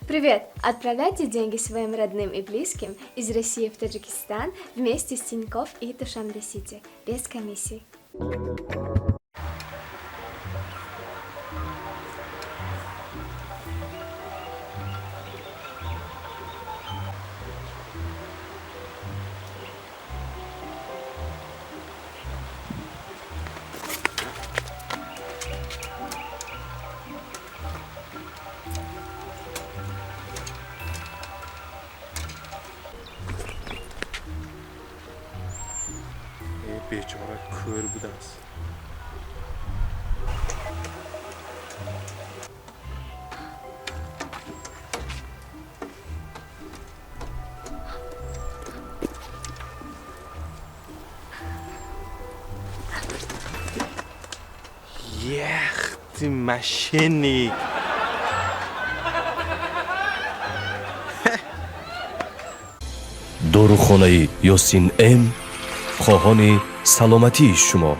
Привет! Отправляйте деньги своим родным и близким из России в Таджикистан вместе с Тинькофф и Душанбе Сити без комиссий. Э, бечора кӯр будааст. Ях ты, мошенник! Дорухонаи Ёсин М хоҳони саломатии шумо.